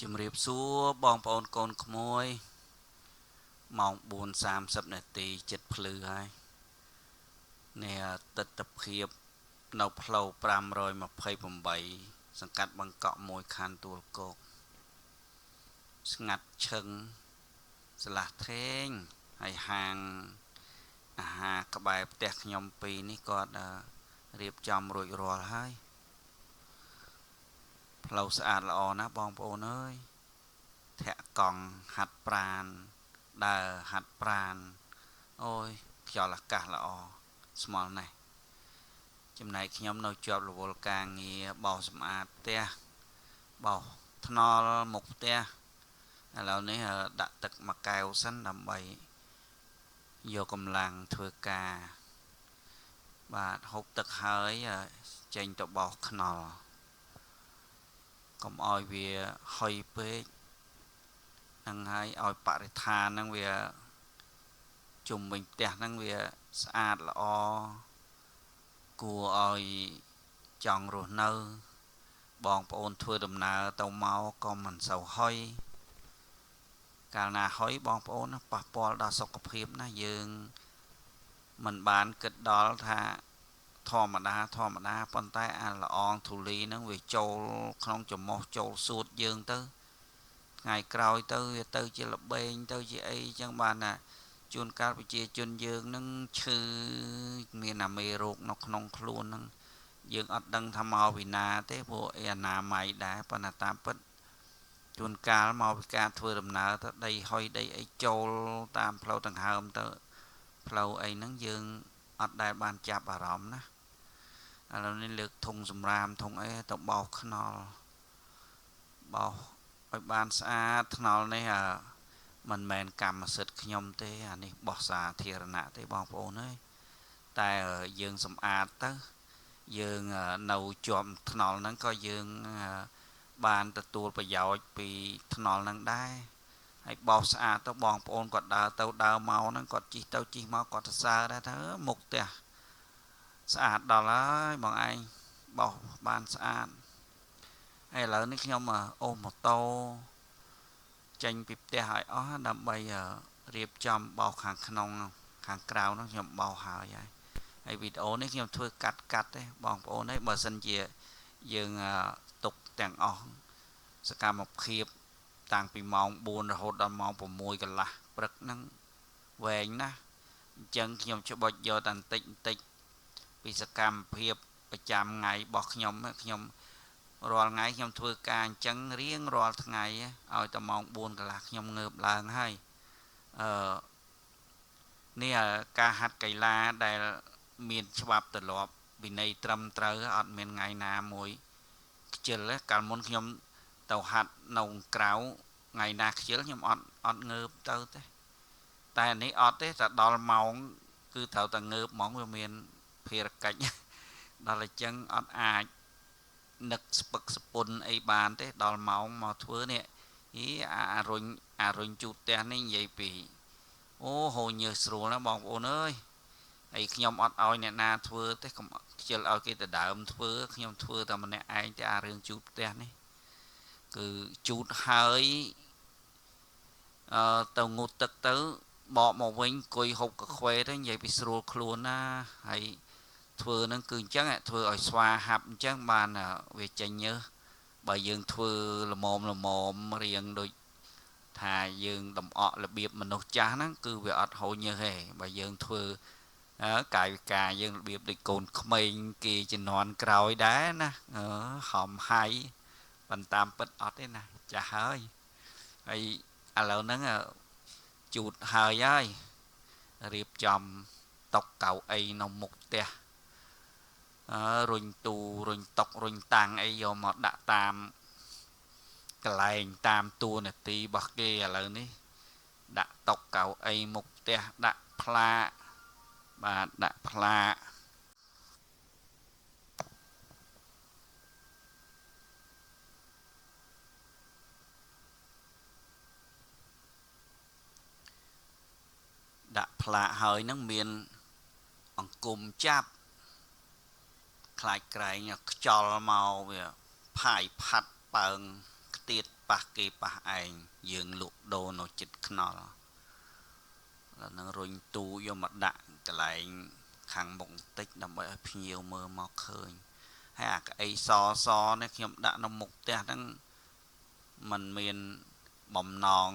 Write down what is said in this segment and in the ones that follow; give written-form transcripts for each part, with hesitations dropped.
ជំរាបសួរបងប្អូនកូនក្មួយម៉ោង4:30នាទីចិត្តភ្លឺហើយនេះទិដ្ឋភាពនៅផ្លូវ528សង្កាត់បឹងកក់1ខណ្ឌទួលគោកស្ងាត់ឈឹងស្លាស់ថេងហើយហាងអាហារក្បែរផ្ទះខ្ញុំពីរនេះគាត់រៀបចំរួចរាល់ហើយផ្លូវស្អាតល្អណាស់បងប្អូនអើយធាក់កង់ហាត់ប្រានដើរហាត់ប្រានអូយខ្យល់អាកាសល្អស្មល់ណាស់ចំណែកខ្ញុំនៅជាប់រវល់ការងារបោសសម្អាតផ្ទះបោសថ្នល់មុខផ្ទះឥឡូវនេះដាក់ទឹកមួយកែវសិនដើម្បីយកកម្លាំងធ្វើការបាទហូបទឹកហើយចេញទៅបោសខ្នល់កុំឲ្យវាហុយពេកហ្នឹងហើយឲ្យបរិស្ថានហ្នឹងវាជុំវិញផ្ទះហ្នឹងវាស្អាតល្អគួរឲ្យចង់រស់នៅបងប្អូនធ្វើដំណើរទៅមកក៏មិនសូវហុយកាលណាហុយបងប្អូនប៉ះពាល់ដល់សុខភាពណាយើងមិនបានគិតដល់ថាធម្មតាប៉ុន្តែអាល្អងធូលីហ្នឹងវាចូលក្នុងច្រមុះចូលសួតយើងទៅថ្ងៃក្រោយទៅវាទៅជាល្បែងទៅជាអីចឹងបានណាជួនកាលប្រជាជនយើងនឹងឈឺមានអាមេរោគនៅក្នុងខ្លួនហ្នឹងយើងអត់ដឹងថាមកពីណាទេព្រោះអនាម័យដែរប៉ុន្តែតាមពិតជួនកាលមកពីការធ្វើដំណើរទៅដីហុយដីអីចូលតាមផ្លូវដង្ហើមទៅផ្លូវអីហ្នឹងយើងអត់ដែលបានចាប់អារម្មណ៍ណាឥឡូវនេះលើកធុងសម្រាមធុងអីទៅបោសខ្នល់បោសឲ្យបានស្អាតថ្នល់នេះមិនមែនកម្មសិទ្ធិខ្ញុំទេអានេះបោះសាធារណៈទេបងប្អូនអើយតែយើងសម្អាតទៅយើងនៅជាប់ថ្នល់ហ្នឹងក៏យើងបានទទួលប្រយោជន៍ពីថ្នល់ហ្នឹងដែរហើយបោសស្អាតទៅបងប្អូនគាត់ដើរទៅដើរមកហ្នឹងគាត់ជិះទៅជិះមកគាត់សរសើរដែរថាមុខផ្ទះស្អាតដល់ហើយបងឯងបោសបានស្អាតហើយឥឡូវនេះខ្ញុំអូសម៉ូតូចេញពីផ្ទះឲ្យអស់ដើម្បីរៀបចំបោសខាងក្នុងខាងក្រៅនោះខ្ញុំបោសហើយហើយវីដេអូនេះខ្ញុំធ្វើកាត់ទេបងប្អូនហើយបើសិនជាយើងទុកទាំងអស់សកម្មភាពតាំងពីម៉ោង4រហូតដល់ម៉ោង6កន្លះព្រឹកហ្នឹងវែងណាស់អញ្ចឹងខ្ញុំច្បុចយកតែបន្តិចពីសកម្មភាពប្រចាំថ្ងៃរបស់ខ្ញុំខ្ញុំរាល់ថ្ងៃខ្ញុំធ្វើការអញ្ចឹងរៀងរាល់ថ្ងៃឲ្យតែម៉ោង4កន្លះខ្ញុំងើបឡើងហើយនេះការហាត់កីឡាដែលមានច្បាប់ទម្លាប់វិន័យត្រឹមត្រូវអត់មានថ្ងៃណាមួយខ្ជិលទេកាលមុនខ្ញុំទៅហាត់នៅក្រៅថ្ងៃណាខ្ជិលខ្ញុំអត់ងើបទៅទេតែនេះអត់ទេតែដល់ម៉ោងគឺត្រូវតែងើបហ្មងវាមានភារកិច្ចដល់អញ្ចឹងអត់អាចនឹកស្ពឹកស្ពុនអីបានទេដល់ម៉ោងមកធ្វើនេះហីអារុញជូតផ្ទះនេះនិយាយពីអូហូរញើសស្រួលណាបងប្អូនអើយហើយខ្ញុំអត់ឲ្យអ្នកណាធ្វើទេកុំខ្ជិលឲ្យគេទៅដើមធ្វើខ្ញុំធ្វើតែម្នាក់ឯងទេអារឿងជូតផ្ទះនេះគឺជូតហើយទៅងូតទឹកទៅបកមកវិញអង្គុយហូបកាហ្វេទៅនិយាយពីស្រួលខ្លួនណាហើយធ្វើហ្នឹងគឺអញ្ចឹងធ្វើឲ្យស្វាហាប់អញ្ចឹងបានវាចេញញើសបើយើងធ្វើល្មមរៀងដូចថាយើងដំអករបៀបមនុស្សចាស់ហ្នឹងគឺវាអត់ហូរញើសទេបើយើងធ្វើកាយវិការយើងរបៀបដូចកូនក្មេងគេជំនាន់ក្រោយដែរណាហំហៃប៉ុន្តែតាមពិតអត់ទេណាចាស់ហើយហើយឥឡូវហ្នឹងជូតហើយហើយរៀបចំតុកកៅអីនៅមុខផ្ទះរុញទូរុញតុករុញតាំងអីយកមកដាក់តាមកន្លែងតាមតួនាទីរបស់គេឥឡូវនេះដាក់តុកកៅអីមុខផ្ទះដាក់ផ្លាកបាទដាក់ផ្លាកដាក់ផ្លាកហើយនឹងមានអង្គមចាប់ខ្លាចក្រែងខ្យល់មកវាផាយផាត់ប៉ើង ខ្ទាតប៉ះគេប៉ះឯងយើងលក់ដូរនៅចិត្តខ្នល់នឹងរុញទូយកមកដាក់កន្លែងខាងមុខបន្តិចដើម្បីឲ្យភ្ញៀវមើលមកឃើញហើយអាក្អីសសនេះខ្ញុំដាក់នៅមុខផ្ទះហ្នឹងมันមានបំណង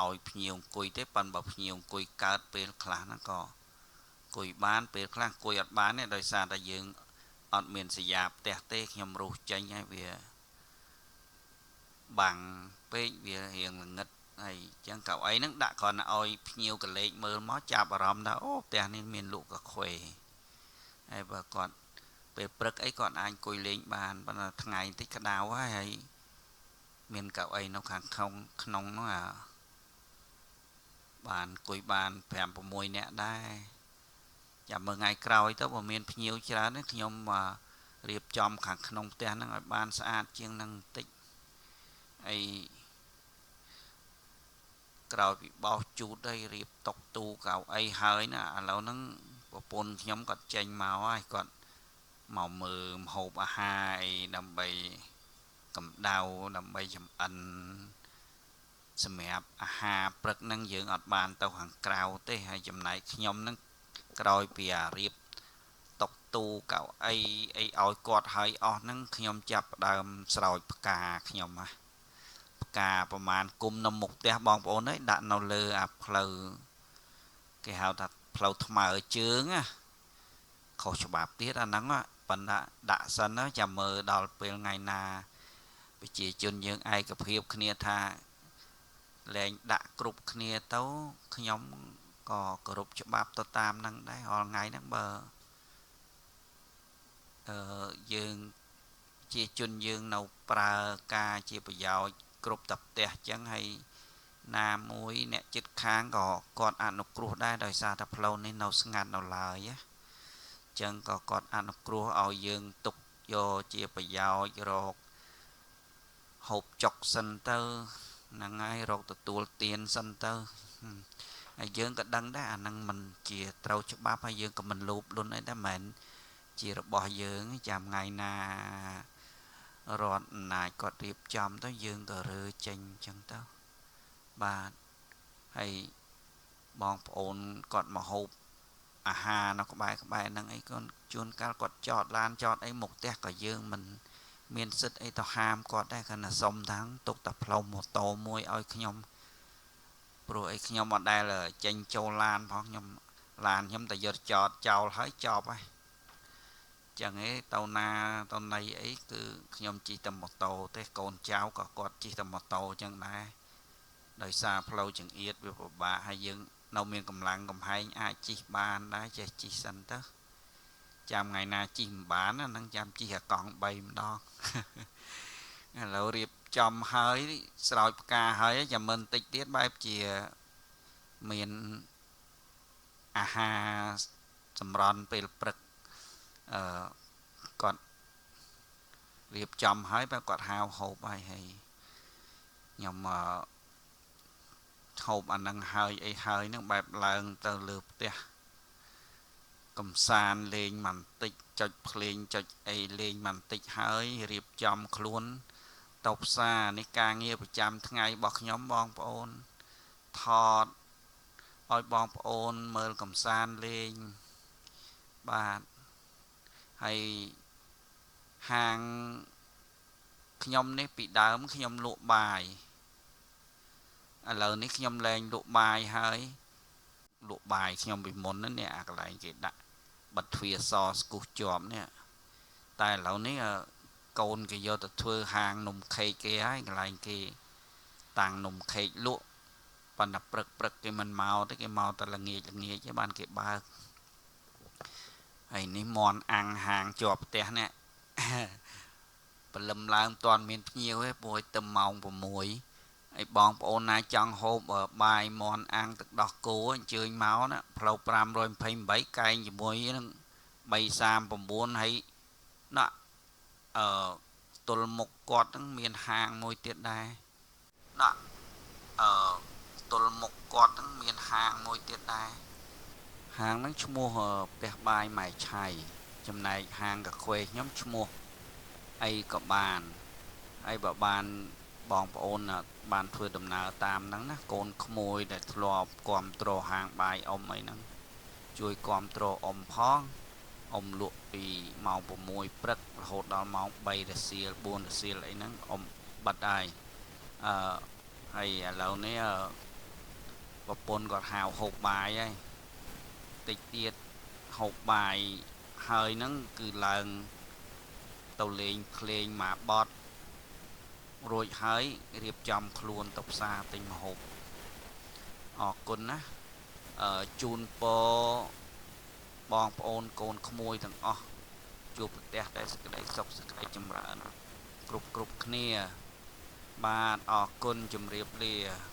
ឲ្យភ្ញៀវអង្គុយទេប៉ុន្តែបើភ្ញៀវអង្គុយកើតពេលខ្លះហ្នឹងក៏អង្គុយបានពេលខ្លះអង្គុយអត់បានទេដោយសារតែយើងអត់មានសញ្ញាផ្ទះទេខ្ញុំរុះចេញហើយវាបាំងពេកវារៀងងឹតហើយអញ្ចឹងកៅអីហ្នឹងដាក់គ្រាន់តែឲ្យភ្ញៀវកលេចមើលមកចាប់អារម្មណ៍ថាអូផ្ទះនេះមានលក់កាខ្វេហើយបើគាត់ពេលព្រឹកអីគាត់អាចអង្គុយលេងបានប៉ុន្តែថ្ងៃបន្តិចក្តៅហើយមានកៅអីនៅខាងក្នុងក្នុងនោះអាបានអង្គុយបាន5 6នាក់ដែរចាំមើលថ្ងៃក្រោយទៅបើមានភ្ញៀវច្រើនខ្ញុំរៀបចំខាងក្នុងផ្ទះហ្នឹងឲ្យបានស្អាតជាងហ្នឹងបន្តិចអីក្រោយពីបោសជូតហើយរៀបតុកទូកៅអីហើយណាឥឡូវហ្នឹងប្រពន្ធខ្ញុំគាត់ចេញមកហើយគាត់មកមើលម្ហូបអាហារអីដើម្បីកម្ដៅដើម្បីចំអិនសម្រាប់អាហារព្រឹកហ្នឹងយើងអត់បានទៅខាងក្រៅទេហើយចំណែកខ្ញុំហ្នឹងក្រោយពីអារៀបតុកទូកៅអីអីឲ្យគាត់ហើយអស់ហ្នឹងខ្ញុំចាប់ផ្ដើមស្រោចផ្កាខ្ញុំហ่ะផ្កាប្រមាណគុំនៅមុខផ្ទះបងប្អូនឯងដាក់នៅលើអាផ្លូវគេហៅថាផ្លូវថ្មើរជើងណាខុសច្បាប់ទៀតអាហ្នឹងប៉ុន្តែដាក់សិនចាំមើលដល់ពេលថ្ងៃណាប្រជាជនយើងឯកភាពគ្នាថាលែងដាក់គ្រប់គ្នាទៅខ្ញុំក៏គោរពច្បាប់ទៅតាមហ្នឹងដែររាល់ថ្ងៃហ្នឹងបើយើងជាជនយើងនៅប្រើការជាប្រយោជន៍គ្រប់តែផ្ទះអញ្ចឹងហើយណាមួយអ្នកចិត្តខាងក៏គាត់អនុគ្រោះដែរដោយសារតែផ្លូវនេះនៅស្ងាត់នៅឡើយណាអញ្ចឹងក៏គាត់អនុគ្រោះឲ្យយើងទុកយកជាប្រយោជន៍រកហូបចុកសិនទៅហ្នឹងហើយរកទទួលទានសិនទៅហើយយើងក៏ដឹងដែរអាហ្នឹងមិនជាត្រូវច្បាប់ហើយយើងក៏មិនលោភលន់អីដែរមិនជារបស់យើងចាំថ្ងៃណារដ្ឋអំណាចគាត់រៀបចំទៅយើងក៏រើចេញអញ្ចឹងទៅបាទហើយបងប្អូនគាត់មកហូបអាហារនៅក្បែរក្បែរហ្នឹងអីគាត់ជួនកាលគាត់ចតឡានចតអីមុខផ្ទះក៏យើងមិនមានសិទ្ធអីទៅហាមគាត់ដែរគ្រាន់តែសុំថាទុកតែផ្លូវម៉ូតូមួយឲ្យខ្ញុំព្រោះអីខ្ញុំអត់ដែលចេញចូលឡានផងខ្ញុំឡានខ្ញុំតែយកចតចោលហើយចប់ហើយចឹងឯងទៅណាទៅណីអីគឺខ្ញុំជិះតែម៉ូតូទេកូនចៅក៏គាត់ជិះតែម៉ូតូចឹងដែរដោយសារផ្លូវចង្អៀតវាពិបាកហើយយើងនៅមានកម្លាំងកំហែងអាចជិះបានដែរចេះជិះសិនទៅចាំថ្ងៃណាជិះមិនបានហ្នឹងចាំជិះអាកង់3ម្ដងឥឡូវរៀបចំហើយស្រោចផ្កាហើយចាំមិនតិចទៀតបែបជាមានអាហារសម្រន់ពេលព្រឹកគាត់រៀបចំហើយបែបគាត់ហៅហូបហើយហើយខ្ញុំហូបអាហ្នឹងហើយអីហើយហ្នឹងបែបឡើងទៅលើផ្ទះកំសាន្តលេងបន្តិចចុចភ្លេងចុចអីលេងបន្តិចហើយរៀបចំខ្លួនទៅផ្សារនេះការងារប្រចាំថ្ងៃរបស់ខ្ញុំបងប្អូនថតឲ្យបងប្អូនមើលកំសាន្តលេងបាទហើយហាងខ្ញុំនេះពីដើមខ្ញុំលក់បាយឥឡូវនេះខ្ញុំលែងលក់បាយហើយលក់បាយខ្ញុំពីមុនហ្នឹងនេះអាកន្លែងគេដាក់បិទទ្វារសស្គុះជាប់នេះតែឥឡូវនេះកូនគេយកទៅធ្វើហាងនំខេកគេហើយកន្លែងគេតាំងនំខេកលក់ប៉ុន្តែព្រឹកព្រឹកគេមិនមកទេគេមកតែល្ងាចល្ងាចទេបានគេបើកហើយនេះមន់អាំងហាងជាប់ផ្ទះនេះព្រលឹមឡើងមិនទាន់មានភ្ញៀវទេព្រោះទៅម៉ោង6ហើយបងប្អូនណាចង់ហូបបាយមន់អាំងទឹកដោះគោអញ្ជើញមកណាផ្លូវ528កែងជាមួយនឹង339ហើយណាទល់មុខគាត់ហ្នឹងមានហាងមួយទៀតដែរណាទល់មុខគាត់ហ្នឹងមានហាងមួយទៀតដែរហាងហ្នឹងឈ្មោះផ្ទះបាយម៉ែឆៃចំណែកហាងកាខ្វេខ្ញុំឈ្មោះអីក៏បានហើយបើបាន បងប្អូនបានធ្វើដំណើរតាមហ្នឹងណាកូនក្មួយដែលធ្លាប់គ្រប់គ្រងហាងបាយអ៊ំអីហ្នឹងជួយគ្រប់គ្រងអ៊ំផងអ៊ំលក់ពីម៉ោង6ព្រឹករហូតដល់ម៉ោង3រសៀល4រសៀលអីហ្នឹងអ៊ំបាត់ហើយអឺហើយឥឡូវនេះប្រពន្ធគាត់ហៅហូបបាយហើយតិចទៀតហូបបាយហើយហ្នឹងគឺឡើងទៅលេងភ្លេងមកបត់រួចហើយរៀបចំខ្លួនទៅផ្សារទិញម្ហូបអរគុណណាជូនពរបងប្អូនកូនក្មួយទាំងអស់ជួបប្រទះតែសេចក្តីសុខសេចក្តីចម្រើនគ្រប់គ្រប់គ្នាបាទអរគុណជម្រាបលា។